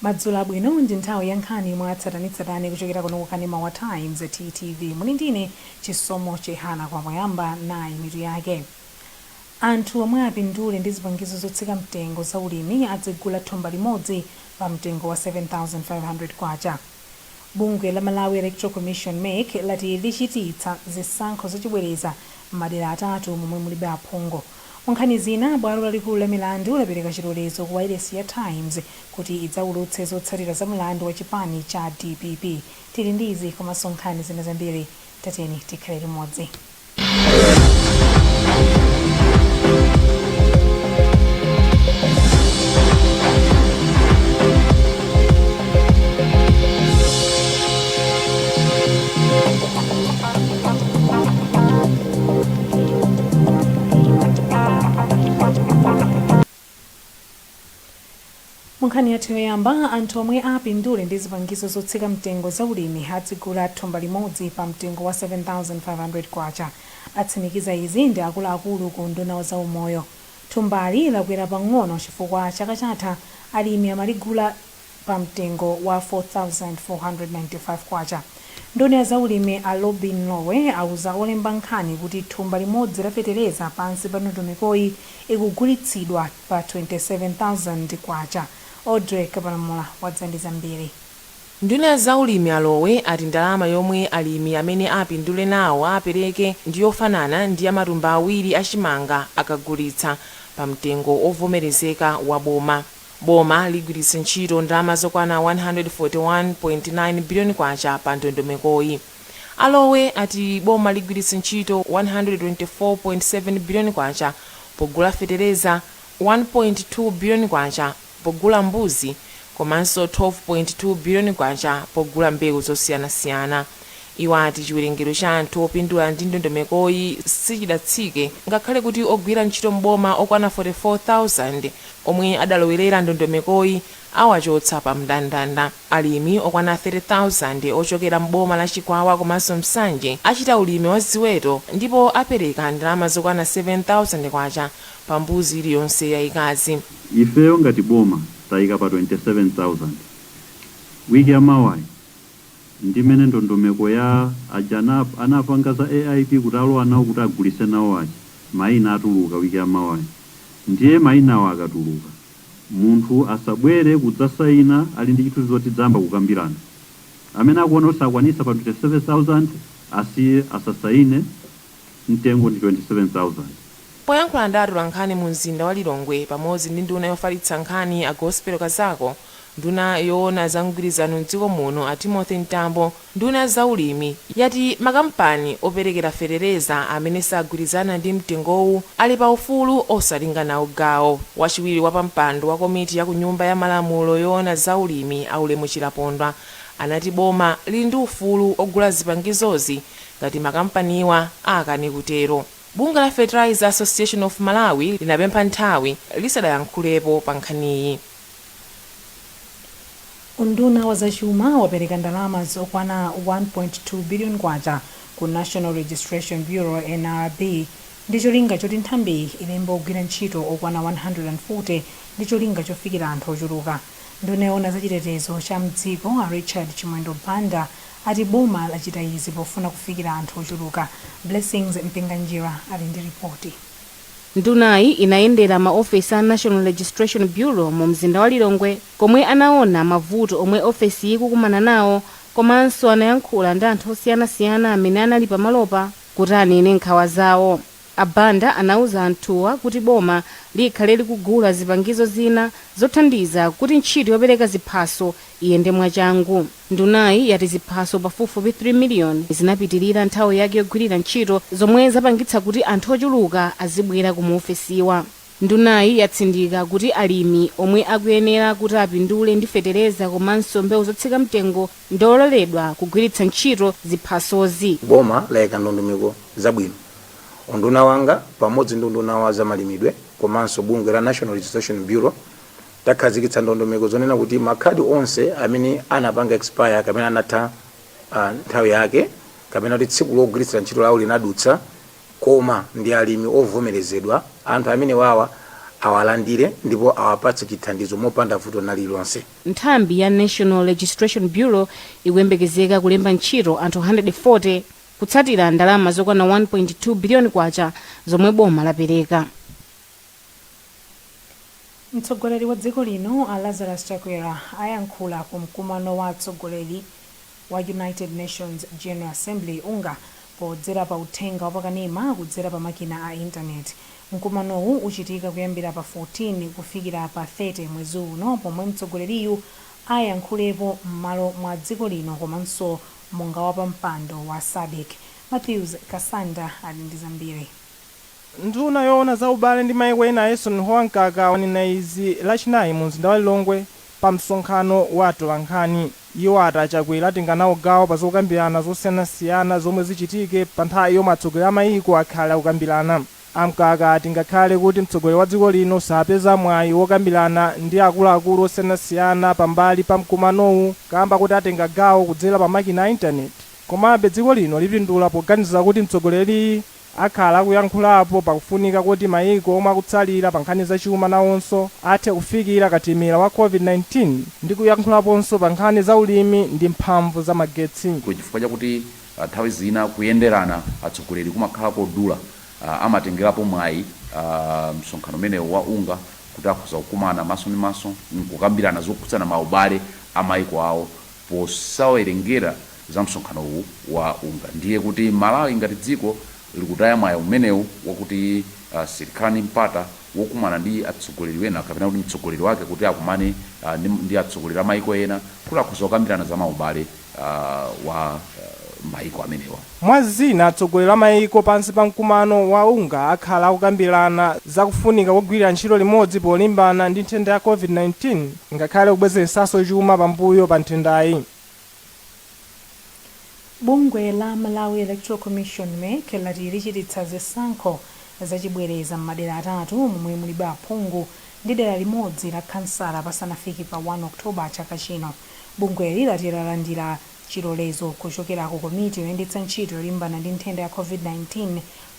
Madzulo abwino. Ndi nthawi ya nkhani mwa tsatanetsatane kuchokera kuno ku kanema wa Times TTV. Muli ndine Chisomo Chihana. Poyamba nayi mitu yake. Anthu omwe apindule ndi zipangizo zotsika mtengo za ulimi adzigula thumba limodzi pa mtengo wa 7500 kwacha. Bungwe la Malawi Electoral Commission, MEC, lati lichititsa zisankho zachibwereza m'madera atatu momwe mulibe aphungu. Munkhani zina, bwalo lalikulu la milandu lapereka chilolezo ku wailesi ya Times kuti idzaulutse zotsatira za mlandu wa chipani cha DPP. Tili ndi izi komanso nkhani zina zambiri. Tatiyeni tikhale limodzi. Munkhani yathu yoyamba, anthu omwe apindule ndi zipangizo zotsika mtengo za ulimi adzigula thumba limodzi pa mtengo wa 7500 kwacha. Atsimikiza izi ndi akuluakulu ku unduna wa zaumoyo. Thumbali lakwera pang'ono chifukwa chaka chatha alimi amaligula pa mtengo wa 4495 kwacha. Nduna ya zaulimi a Lobin Lowe auza olemba nkhani kuti thumba limodzi la fetereza pansi pa ndondomekoyi ikugulitsidwa pa 27,000 kwacha. Audrey Kapalamula wadza ndi zambiri. Nduna ya zaulimi a Lowe ati ndalama yomwe alimi amene apindule nawo apereke ndi yofanana ndi ya matumba awiri a chimanga akagulitsa pa mtengo ovomerezeka wa boma. Boma ligwiritsa ntchito ndalama zokwana 141.9 biliyoni kwacha pa ndondomekoyi. A Lowe ati boma ligwiritsa ntchito 124.7 biliyoni kwacha pogula fetereza, 1.2 biliyoni kwacha pogula mbuzi komanso 12.2 biliyoni kwacha pogula mbewu zosiyanasiyana. Iwo ati chiwerengero cha anthu opindula ndi ndondomekoyi sichidatsike ngakhale kuti ogwira ntchito m'boma okwana 44,000 omwe adalowerera ndondomekoyi awachotsa pa mndandanda. Alimi okwana 30,000 ochokera m'boma la Chikwawa komanso Nsanje achita ulimi wa ziweto ndipo apereka ndalama zokwana 7,000 kwacha pa mbuzi iliyonse yayikazi. Ifeyo ngati boma tayika pa 27,000. Wiki yamawayi ndimene ndondomeko ya aja anapanga za AIP kuti alowa nawo kuti agulise nawo aja, mayina atuluka wiki yamawayi. Ndiye mayinawo akatuluka, munthu asabwere kudzasayina ali ndi chithunzi zoti dzamba kukambirana. Amene akuona kuti sakwanisa pa 27,000 asiye, asasayine. Mtengo ndi 27,000. Poyankhula ndi atolankhani mu mzinda wa Lilongwe pamodzi ndi nduna yofalitsa nkhani a Gospel Kazako, nduna yoona za mgwirizano mdziko muno a Timothy Mtambo, nduna ya zaulimi yati makampani operekera fetereza amene sagwirizana ndi mtengowu ali pa ufulu osatenga nawo gawo. Wachiwiri wa pampando wa komiti ya ku Nyumba ya Malamulo yoona zaulimi a Ulemu Chilapondwa anati boma lili ndi ufulu ogula zipangizozi ngati makampaniwa akane kutero. Bungwe la Fertilizer Association of Malawi linapempha nthawi lisadayankhulepo pa nkhaniyi. Unduna wa zachuma wapereka ndalama zokwana 1.2 billion kwacha ku National Registration Bureau, NRB, ndi cholinga choti nthambiyi ilembe ogwira ntchito okwana 140 ndi cholinga chofikira anthu ochuluka. Nduna yoona zachitetezo cha mdziko a Richard Chimwendo Banda ati boma lachita izi pofuna kufikira anthu ochuluka. Blessings Mpinganjira ali ndi ripoti. Ndunayi inayendera maofesi a National Registration Bureau mu mzinda wa Lilongwe komwe anaona mavuto omwe ofesi ikukumana nawo, komanso anayankhula ndi anthu osiyanasiyana amene anali pamalopa kuti anene nkhawa zawo. A Banda anauza anthuwa kuti boma likhale likugula zipangizo zina zothandiza kuti ntchito yopereka ziphaso iyende mwachangu. Ndunayi yati ziphaso pafupifupi 3 miliyoni zinapitirira nthawi yake yogwirira ntchito, zomwe zapangitsa kuti anthu ochuluka azibwera ku maofesiwa. Ndunayi yatsindika kuti alimi omwe akuyenera kuti apindule ndi fetereza komanso mbewu zotsika mtengo ndololedwa kugwiritsa ntchito ziphasozi. Boma layika ndondomeko zabwino. Unduna wanga pamodzi ndi unduna wa zamalimidwe komanso bungwe la National Registration Bureau takhazikitsa ndondomeko zonena kuti makhadi onse amene anapanga expire kapena anatha nthawi yake kapena kuti tsiku logwiritsira ntchito lawo linadutsa, koma ndi alimi ovomerezedwa, anthu amene wawa Awalandire ndipo awapatse chithandizo mopanda vuto lililonse. Nthambi ya National Registration Bureau ikuyembekezeka kulemba ntchito anthu 140 kutsatira ndalama zokwana 1.2 biliyoni kwacha zomwe boma lapereka. Mtsogoleri wa dziko lino a Lazarus Chakwera ayankhula ku mkumano wa atsogoleri wa United Nations General Assembly, UNGA, podzera pa uthenga wapakanema kudzera pa makina a intaneti. Mkumanowu uchitika kuyambira pa 14 kufikira pa 30 mwezi uno, pomwe mtsogoleriyu ayankhulepo m'malo mwa dziko lino komanso monga wapampando wa SADC. Matthews Kasanda ali ndi zambiri. Nduna yoona za ubale ndi maiko ena, Eisenhower Mkaka, wanena izi Lachinayi mu mzinda wa Lilongwe pa msonkhano wa atolankhani. Iwo ati Achakwera atenga nawo gawo pa zokambirana zosiyanasiyana zomwe zichitike pa nthawi yomwe atsogoleri a mayiko akhale akukambirana. Amkaka ati ngakhale kuti mtsogoleri wa dziko lino sapeza mwayi wokambirana ndi akuluakulu osiyanasiyana pambali pa mkumanowu kamba kuti atenga gawo kudzera pa makina a intaneti, komabe dziko lino lipindula poganiza kuti mtsogoleri akhala akuyankhulapo pakufunika kuti mayiko omwe akutsalira pa nkhani zachuma nawonso athe kufikira katemera wa COVID-19 ndi kuyankhulaponso pa nkhani za ulimi ndi mphamvu za magetsi. Chifukwa chakuti nthawi zina kuyenderana atsogoleri kumakhala kodula, amatengerapo mwayi msonkhano umenewu wa UNGA kuti akhoza kukumana maso ndi maso nkukambirana zokhudzana maubale a mayiko awo posawerengera za msonkhano uwu wa UNGA. Ndiye kuti Malawi ngati dziko likutaya mwayi umenewu wakuti silikhala ndi mpata wokumana ndi atsogoleri wena kapena kuti mtsogoleri wake kuti akumane ndi atsogoleri a mayiko ena kuti akhoza kukambirana za maubale wa mayiko amenewa. Mwa zina, atsogoleri a mayiko pansi pa mkumano wa UNGA akhala akukambirana zakufunika kugwirira ntchito limodzi polimbana ndi nthenda ya COVID-19 ngakhale kubwezeretsanso chuma pambuyo pa nthendayi. Bungwe la Malawi Electoral Commission, MEC, lati lichititsa zisankho zachibwereza m'madera atatu momwe mulibe aphungu ndi dera limodzi la khansala pasanafike pa 1 October chaka chino. Bungweli lati lalandira chilolezo kuchokera ku komiti yoyendetsa ntchito yolimbana ndi nthenda ya COVID-19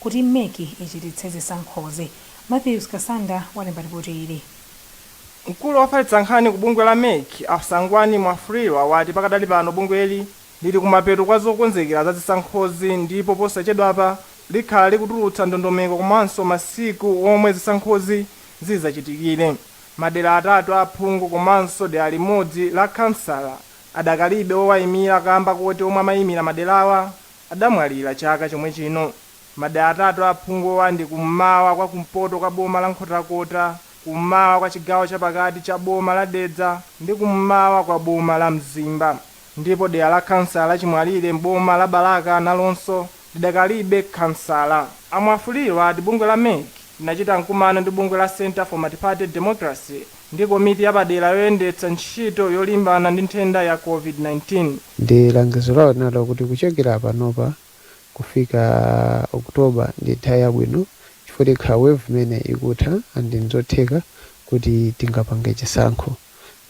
kuti MEC ichititse zisankhozi. Matthews Kasanda walemba ripoti ili. Mkulu wofalitsa nkhani ku bungwe la MEC, Asangwani Mwafulirwa, wati pakadali pano bungweli lili kumapeto kwa zokonzekera za zisankhozi ndipo posachedwapa likhala likutulutsa ndondomeko komanso masiku omwe zisankhozi zidzachitikire. Madera atatu a aphungu komanso dera limodzi la khansala adakalibe owayimira kamba kuti omwe amayimira maderawa adamwalira chaka chomwe chino. Madera atatu a aphunguwa ndi kummawa kwa kumpoto kwa boma la Nkhotakota, kummawa kwa chigawo chapakati cha boma la Dedza ndi kummawa kwa boma la Mzimba, ndipo dera la khansala chimwalire mboma la Balaka nalonso lidakalibe khansala. Amwafulirwa ati bungwe la MEC linachita mkumano ndi bungwe la Center for Multiparty Democracy ndi komiti yapadera yoyendetsa ntchito yolimbana ndi nthenda ya COVID-19. Ndi langizo lawo linalo kuti kuchokera panopa kufika October ndi nthawi yabwino chifukwa ikhala wave imene ikutha and nzotheka kuti tingapange chisankho.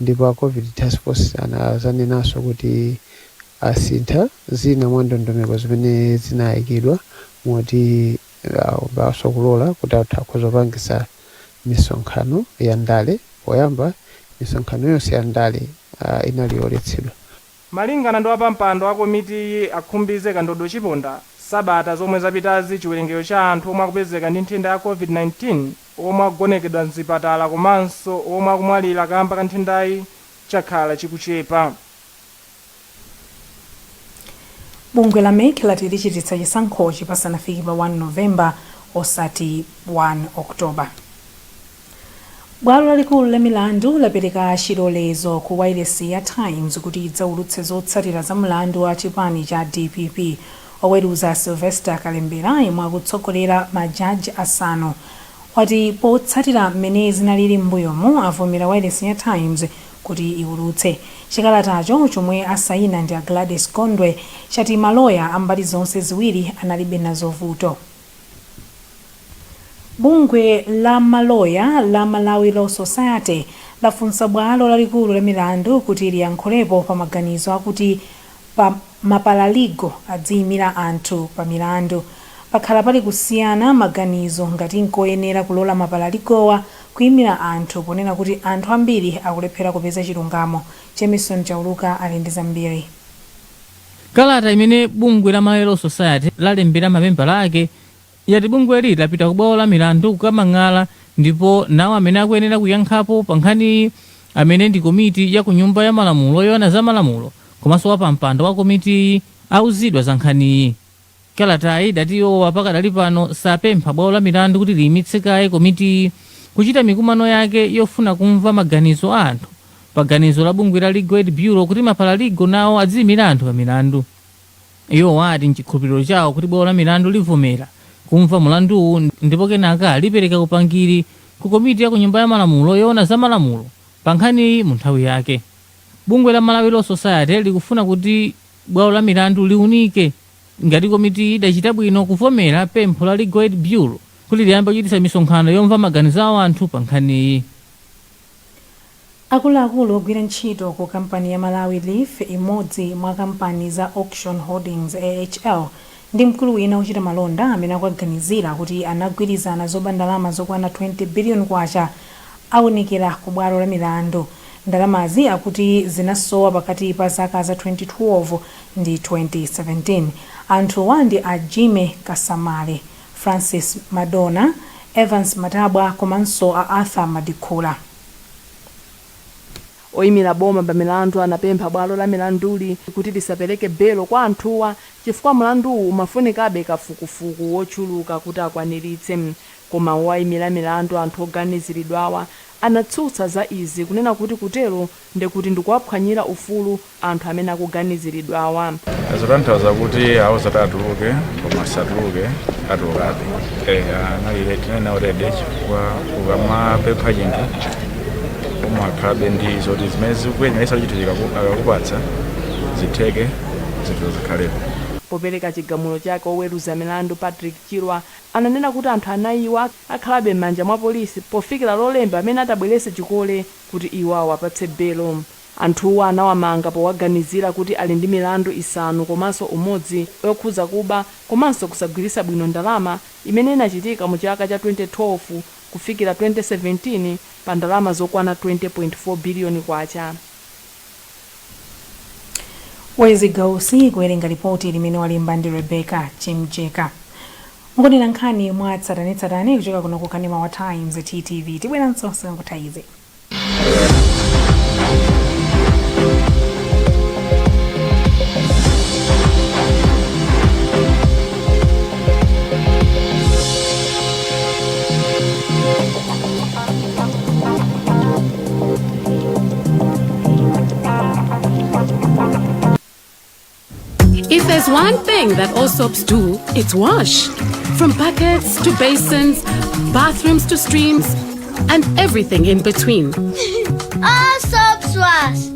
Ndipo a COVID Task Force anazanenanso kuti asintha zina mwa ndondomeko zimene zinayikidwa moti ayambanso kulola kuti anthu akhoza kupangisa misonkhano ya ndale. Poyamba misonkhano yonse ya ndale inali yoletsedwa. Malingana ndi wapampando wa komitiyi, Akhumbize Kandodo Chiponda, sabata zomwe zapitazi chiwerengero cha anthu omwe akupezeka ndi nthenda ya COVID-19, omwe akugonekedwa mzipatala komanso omwe akumwalira kamba ka nthendayi chakhala chikuchepa. Bungwe la MEC lati lichititsa chisankhochi pasanafike pa 1 November osati 1 October. Bwalo lalikulu la milandu lapereka chilolezo ku wailesi ya Times kuti idzaulutse zotsatira za mlandu wa chipani cha DPP. Oweruza Sylvester Kalembera, yemwe akutsogolera majaji asanu, wati potsatira mmene zinalili m'mbuyomu, avomera wailesi ya Times kuti iulutse. Chikalatacho, chomwe asayina ndi a Gladys Gondwe, chati maloya a mbali zonse ziwiri analibe nazo vuto. Bungwe la maloya la Malawi Law Society lafunsa bwalo lalikulu la milandu kuti liyankhulepo pa maganizo akuti pa ma paralegal adziyimira anthu pa milandu. Pakhala pali kusiyana maganizo ngati nkoyenera kulola ma paralegalwa kuyimira anthu, ponena kuti anthu ambiri akulephera kupeza chilungamo. Jemison Chauluka ali ndi zambiri. Kalata imene bungwe la Malawi Law Society lalembera mamembala ake yati bungweli lapita ku bwalo la milandu kukamang'ala, ndipo nawo amene akuyenera kuyankhapo pa nkhaniyi, amene ndi komiti ya ku Nyumba ya Malamulo yoona za malamulo komanso wapampando wa komitiyi, auzidwa za nkhaniyi. Kalatayi idati iwowa pakadali pano sapempha bwalo la milandu kuti liyimitse kaye komitiyi kuchita mikumano yake yofuna kumva maganizo a anthu pa ganizo la bungwe la Legal Aid Bureau kuti ma paralegal nawo adziyimira anthu pa milandu. Iwo ati mchikhulupiriro chawo kuti bwalo la milandu livomera kumva mulanduwu ndipo kenaka lipereka upangiri ku komiti ya ku Nyumba ya Malamulo yoona za malamulo pa nkhaniyi mu nthawi yake. Bungwe la Malawi Law Society likufuna kuti bwalo la milandu liunike ngati komiti idachita bwino kuvomera pempho la Legal Aid Bureau kuti liyambe kuchititsa misonkhano yomva maganizo a anthu pa nkhaniyi. Akuluakulu ogwira ntchito ku kampani ya Malawi Leaf, imodzi mwa kampani za Auction Holdings AHL, ndi mkulu wina ochita malonda amene akuganizira kuti anagwirizana zoba ndalama zokwana 20 billion kwacha aonekera ku bwalo la milandu. Ndalamazi akuti zinasowa pakati pa zaka za 2012 ndi 2017. Anthuwa ndi a Jimmy Kasamale, Francis Madonna, Evans Matabwa komanso a Arthur Madikhula. Oyimira boma pa milandu anapempha bwalo la milanduli kuti lisapereke belo kwa anthuwa chifukwa mlanduwu umafunikabe kafukufuku wochuluka kuti akwaniritse. Koma woyimira milandu anthu oganiziridwawa anatsutsa za izi, kunena kuti kutero ndekuti ndikuwaphwanyira ufulu anthu amene akuganiziridwawa. Zotanthauza kuti awauza atuluke koma asatuluke, atulukabe. Anali tinene already, chifukwa ukamapempha chinthu umakhalabe ndi zoti zimene zikuyenera chinthu akakupatsa zitheke, zinthu zikhalepo. Popereka chigamulo chake, oweruza milandu Patrick Chirwa ananena kuti anthu anayiwa akhalabe m'manja mwa polisi pofikira Lolemba amene atabweretse chikole kuti iwo awapatse belo. Anthuwa anawamanga powaganizira kuti ali ndi milandu isanu komanso umodzi yokhudza kuba komanso kusagwiritsa bwino ndalama imene inachitika mu chaka cha 2012 kufikira 2017 pa ndalama zokwana 20.4 biliyoni kwacha. Wezi Gausi kuwerenga ripoti limene walemba ndi Rebecca Chimjeka. Mukuonera nkhani mwa tsatanetsatane kuchoka kuno ku kanema wa Times TTV. Tibweranso sikangotha izi. If there's one thing that all soaps do, it's wash. From buckets to basins, bathrooms to streams, and everything in between. All soaps wash.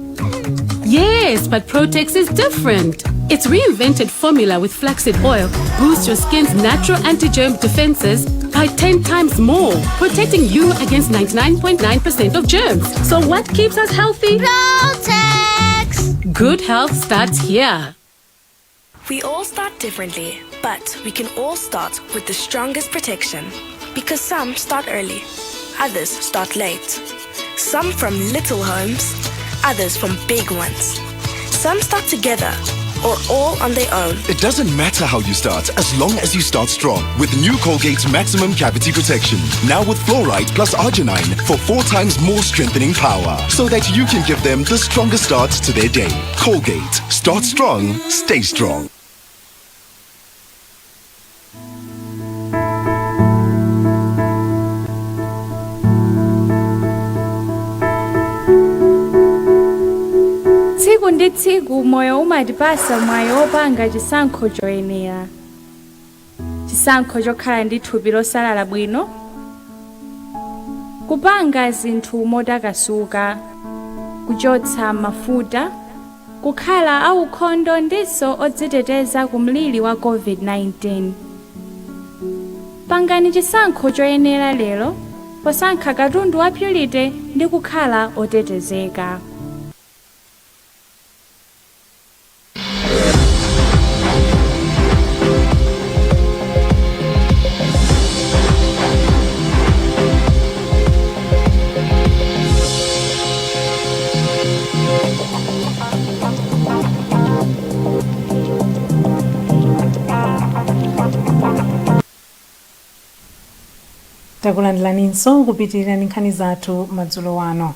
Yes, but Protex is different. Its reinvented formula with flaxseed oil boosts your skin's natural anti-germ defenses by 10 times more, protecting you against 99.9% of germs. So what keeps us healthy? Protex! Good health starts here. We all start differently, but we can all start with the strongest protection. Because some start early, others start late. Some from little homes, others from big ones. Some start together or all on their own. It doesn't matter how you start, as long as you start strong. With new Colgate Maximum Cavity Protection. Now with fluoride plus arginine for 4 times more strengthening power. So that you can give them the strongest start to their day. Colgate. Start strong, stay strong. Tsiku ndi tsiku moyo umatipasa mwayi wopanga chisankho choyenera, chisankho chokhala ndi thupi losalala bwino, kupanga zinthu motakasuka, kuchotsa mafuta, kukhala aukhondo ndiso odziteteza ku mliri wa COVID-19. Pangani chisankho choyenera lero posankha katundu wa Purity ndi kukhala otetezeka. Takulandiraninso kupitirira ndi nkhani zathu madzulo ano.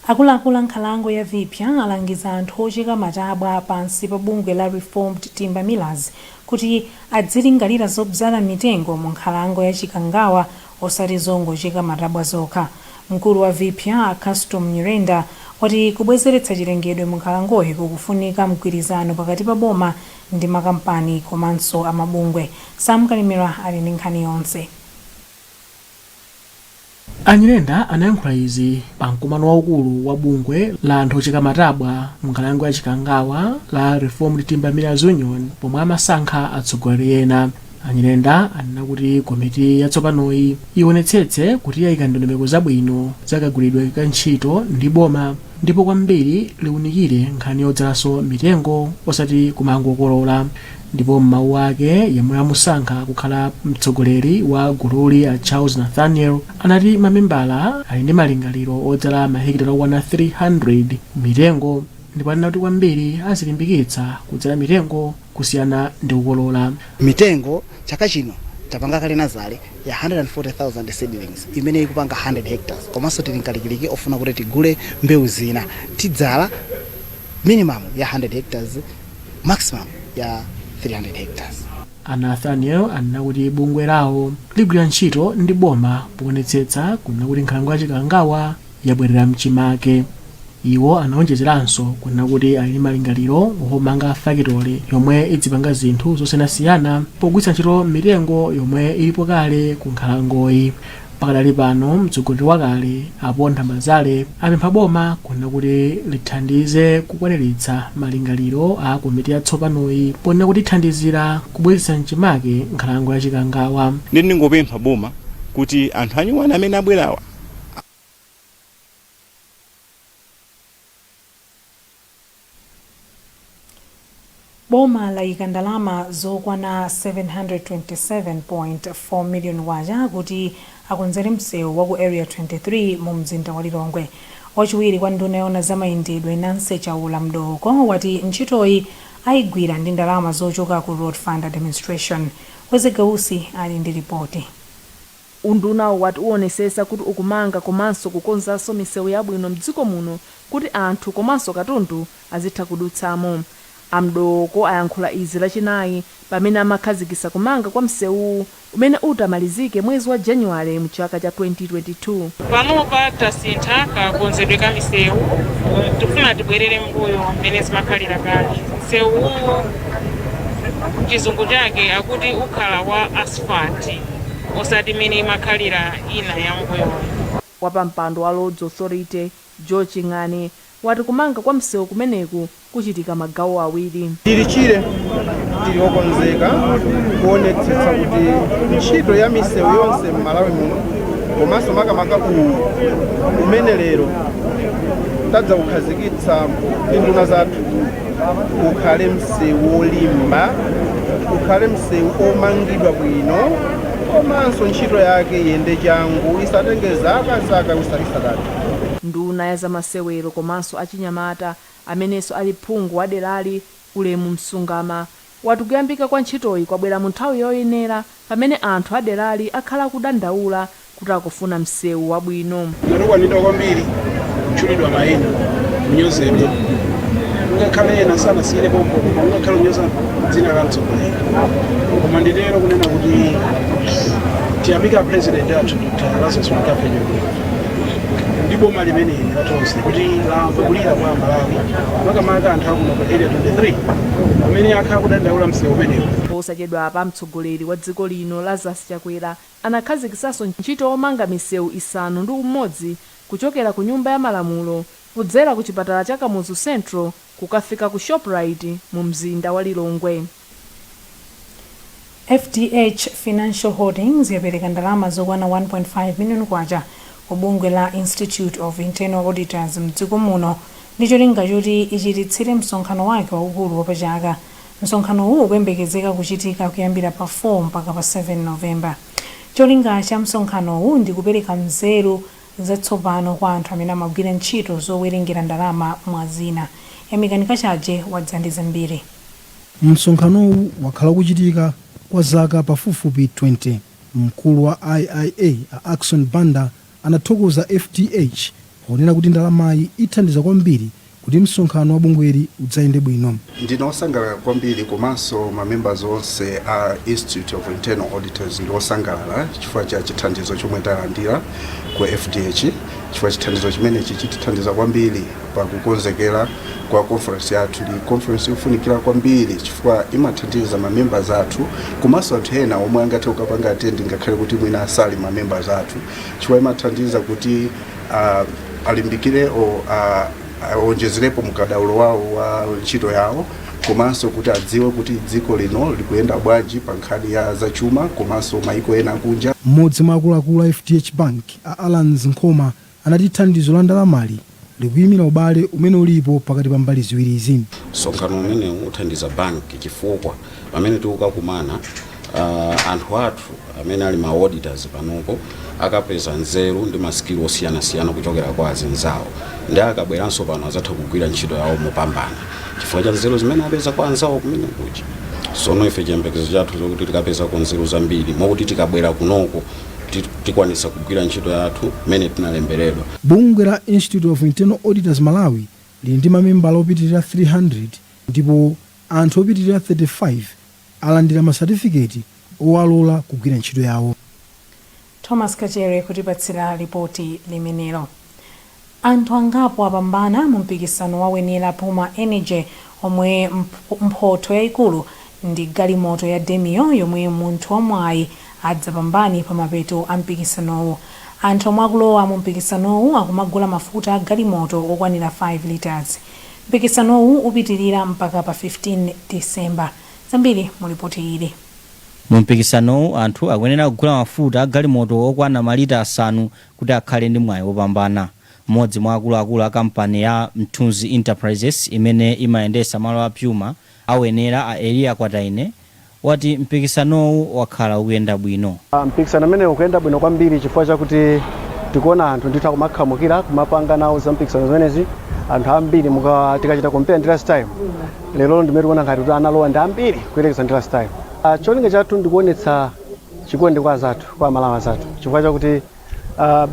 Akuluakulu a nkhalango ya Viphya alangiza anthu ocheka matabwa pansi pa bungwe la Reformed Timber Millers kuti adzilingalira zobzala mitengo mu nkhalango ya Chikangawa, osati zongocheka matabwa zokha. Mkulu wa Viphya, a Custom Nyirenda, wati kubwezeretsa chilengedwe mu nkhalangoyi kukufunika mgwirizano pakati pa boma ndi makampani komanso amabungwe. Sam Kalimira ali ndi nkhani yonse. A Nyirenda anayankhula izi pa mkumano waukulu wa bungwe la anthu ocheka matabwa mu nkhalango ya Chikangawa la Reformed Timber Millers Union, pomwe amasankha atsogoleri ena. A Nyirenda anena kuti komiti yatsopanoyi ionetsetse kuti yayika ndondomeko zabwino zakagwiridwe ka ntchito ndi boma, ndipo kwambiri liunikire nkhani yodzalanso mitengo osati kumangokolola. Ndipo m'mawu ake, yemwe amusankha kukhala mtsogoleri wa gululi, a Charles Nathaniel, anati mamembala ali ndi malingaliro odzala mahekitala okwana 300 mitengo, ndipo anena kuti kwambiri azilimbikitsa kudzala mitengo kusiyana ndi kukolola. Mitengo chaka chino tapanga kale nazale ya 140,000 seedlings imene ikupanga 100 hectares, komanso tili mkalikiliki ofuna kuti tigule mbewu zina. Tidzala minimum ya 100 hectares, maximum ya 300 hectares. A Nathaniel anena kuti bungwe lawo ligwira ntchito ndi boma poonetsetsa kunena kuti nkhalango ya Chikangawa yabwerera mchimake. Iwo anaonjezeranso kunena kuti ali ndi malingaliro omanga fakitole yomwe idzipanga zinthu zosiyanasiyana pogwiritsa ntchito mitengo yomwe ilipo kale ku nkhalangoyi. Pakadali pano, mtsogoleri wakale a Pontha Mazale apempha boma kunena kuti lithandize kukwaniritsa malingaliro a komiti yatsopanoyi, ponena kuti ithandizira kubwezeretsa mchimake nkhalango ya Chikangawa. Ndi ndingopempha boma kuti anthu anyuwani amene abwerawa Boma layika ndalama zokwana K727.4 million kuti akonzere msewu wa ku Area 23 mu mzinda wa Lilongwe. Wachiwiri kwa nduna yoona za mayendedwe, Nancy Chaula Mdooko, wati ntchitoyi ayigwira ndi ndalama zochoka ku Road Fund Administration. Weze Gausi ali ndi lipoti. Undunawu wati uwonesesa kuti ukumanga komanso kukonzanso misewu yabwino mdziko muno kuti anthu komanso katundu azitha kudutsamo. A Mdooko ayankhula izi lachinayi pamene amakhazikitsa kumanga kwa msewuwu umene utamalizike mwezi wa January mchaka cha 2022. Panopa tasintha kakonzedwe ka misewu, tikufuna tibwerere mbuyo mmene zimakhalira kale. Msewuwu chizungu chake akuti ukhala wa asphalt, osati mmene imakhalira ina ya mbuyoyo. Wapampando wa Roads Authority, Joe Ching'ani, wati kumanga kwa msewu kumeneku kuchitika magawo awiri. Tili chire, tili okonzeka kuonetsetsa kuti ntchito ya misewu yonse m'Malawi muno, komanso makamaka uwu umene lero tadzaukhazikitsa ndi nduna zathu, ukhale msewu wolimba, ukhale msewu omangidwa bwino, komanso ntchito yake iyende changu, isatenge zaka zaka isatatu. Nduna ya zamasewero komanso achinyamata, amenenso ali phungu wa derali, Ulemu Msungama, wati kuyambika kwa ntchitoyi kwabwera mu nthawi yoyenera pamene anthu a derali akhala akudandaula kuti akufuna msewu wabwino. Ndatukwanidwa kwambiri, kutchulidwa mayina, kunyozedwa, ngakhale ena sanasiyire pompo, koma ngakhale kunyoza dzina la mtsogoleri. Koma nditero kunena kuti tiyamike a president athu Dr. Lazarus McCarthy Chakwera ndi boma limeneli la Tonse kuti lamva kulira kwa Amalawi, makamaka anthu akuno ku Area 23 amene akhala kudandaula msewu umenewu. Posachedwapa mtsogoleri wa dziko lino Lazarus Chakwera anakhazikitsanso ntchito yomanga misewu 6 kuchokera ku Nyumba ya Malamulo kudzera ku chipatala cha Kamuzu Central kukafika ku Shoprite mu mzinda wa Lilongwe. FDH Financial Holdings yapereka ndalama zokwana K1.5 million ku bungwe la Institute of Internal Auditors mdziko muno ndi cholinga choti ichititsire msonkhano wake waukulu wapachaka. Msonkhanowu ukuyembekezeka kuchitika kuyambira pa 4 mpaka pa 7 November. Cholinga cha msonkhanowu ndi kupereka mzeru zatsopano kwa anthu amene amagwira ntchito zowerengera ndalama, mwa zina. Yamikani Kachaje wadza ndi zambiri. Msonkhanowu wakhala ukuchitika kwa zaka pafupifupi 20. Mkulu wa IIA a Akson Banda anathokoza FDH ponena kuti ndalamayi ithandiza kwambiri kuti msonkhano wa bungweli udzayende bwino. Ndine osangalala kwambiri komanso ma members onse a Institute of Internal Auditors ndi osangalala chifukwa cha chithandizo chomwe talandira ku FDH, chifukwa chithandizo chimenechi chitithandiza kwambiri pakukonzekera kwa conference yathu. Ndi conference yofunikira kwambiri chifukwa imathandiza ma members athu komanso anthu ena omwe angathe kukapanga attend ngakhale kuti mwina asali ma members athu, chifukwa imathandiza kuti alimbikire o awonjezerepo mukadaulo wawo wa ntchito yawo, komanso kuti adziwe kuti dziko lino likuyenda bwanji pa nkhani ya zachuma komanso maiko ena akunja. Mmodzi mwa akuluakulu a FDH Bank a Alans Nkhoma anati thandizo la ndalamali likuyimira ubale umene ulipo pakati pa mbali ziwirizi. Msonkhano umenewu uthandiza banki chifukwa pamene tikukakumana, anthu athu amene ali ma auditors panopo akapeza nzeru ndi ma skill osiyanasiyana kuchokera kwa azinzawo, ndi akabweranso pano azatha kugwira ntchito yawo mopambana chifukwa cha nzeru zimene apeza kwa anzawo kumene kuja. Sono ife chiyembekezo chathu chokuti tikapezako nzeru zambiri mokuti tikabwera kunoko tikwanisa kugwira ntchito yathu mmene tinalemberedwa. Bungwe la Institute of Internal Auditors Malawi lili ndi mamembala opitirira 300 ndipo anthu opitirira 35 alandira masatifiketi owalola kugwira ntchito yawo. Thomas Kachere kutipatsira ripoti limenelo. Anthu angapo apambana mu mpikisano wa Wenela Puma Energy omwe mphotho yayikulu ndi galimoto ya Demio yomwe munthu wamwayi adzapambane pa mapeto a mpikisanowu. Anthu omwe akulowa mu mpikisanowu akumagula mafuta a galimoto okwanira 5 litres. Mpikisanowu upitirira mpaka pa 15 December. Zambiri mu ripoti ili. Mu mpikisanowu anthu akuyenera kugula mafuta a galimoto okwana malita 5 kuti akhale ndi mwayi wopambana. Mmodzi mwa akuluakulu a kampani ya Mthunzi Enterprises imene imayendetsa malo a Puma a Wenela a Eliya Kwataine wati mpikisanowu wakhala ukuyenda bwino. Mpikisano umenewu ukuyenda bwino kwambiri chifukwa chakuti tikuona anthu ndithu akumakhamukira kumapanga nawo za mpikisano zimenezi. Anthu ambiri tikachita compare ndi last time, lero ndimene tikuona ngati kuti analowa ndi ambiri kuyerekeza ndi last time. Cholinga chathu ndikuonetsa chikondi kwa azathu, kwa Amalawi azathu, chifukwa chakuti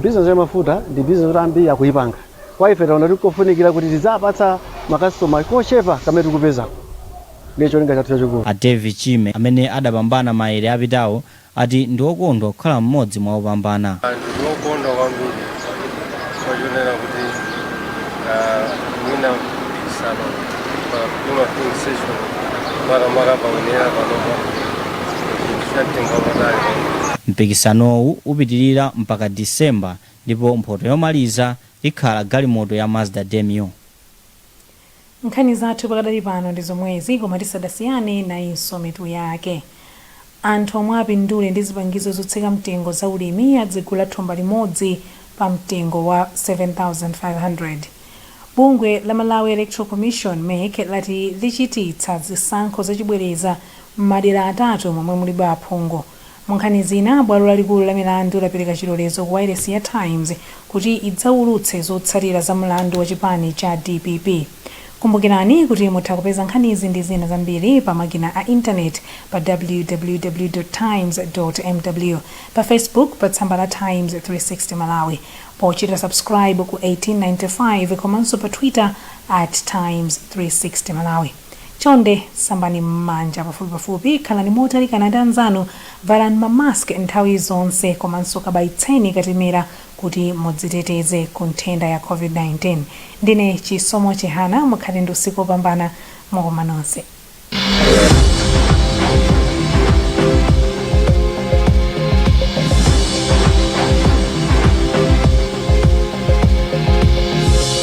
business ya mafuta ndi business yoti ambiri akuyipanga. Kwa ife taona kuti kofunikira kuti tidzapatsa makasitoma kochepa kamene tikupezako, ndiye cholinga chathu chachikulu. A Davie Chime amene adapambana maere apitawo ati ndi okondwa kukhala mmodzi mwa opambana. Ndili okondwa kwambiri chifukwa chonena kuti mwina mpikisano pa Puma filling station, makamaka pa Wenela panopa, chinthu cha mtengo wapatali kwambiri. Mpikisanowu upitirira mpaka December ndipo mphoto yomaliza ikhala galimoto ya Mazda Demio. Nkhani zathu pakadali pano ndi zomwezi, koma tisadasiyane nayinso mitu yake. Anthu omwe apindule ndi zipangizo zotsika mtengo za ulimi adzigula thumba limodzi pa mtengo wa 7500. Bungwe la Malawi Electoral Commission MEC lati lichititsa zisankho zachibwereza m'madera atatu momwe mulibe aphungu. Mu nkhani zina, bwalo lalikulu la milandu lapereka chilolezo ku wailesi ya Times kuti idzaulutse zotsatira za mlandu wa chipani cha DPP. Kumbukirani kuti mutha kupeza nkhanizi ndi zina zambiri pa makina a intaneti pa www.times.mw, pa Facebook pa tsamba la Times 360 Malawi pochita subscribe ku 1895, komanso pa Twitter at Times 360 Malawi. Chonde sambani m'manja pafupipafupi, khalani motalikana ndi anzanu, valani ma mask nthawi zonse, komanso kabayitseni katemera kuti mudziteteze ku nthenda ya COVID-19. Ndine Chisomo Chihana, mukhale ndi usiku wopambana, mwakoma nonse.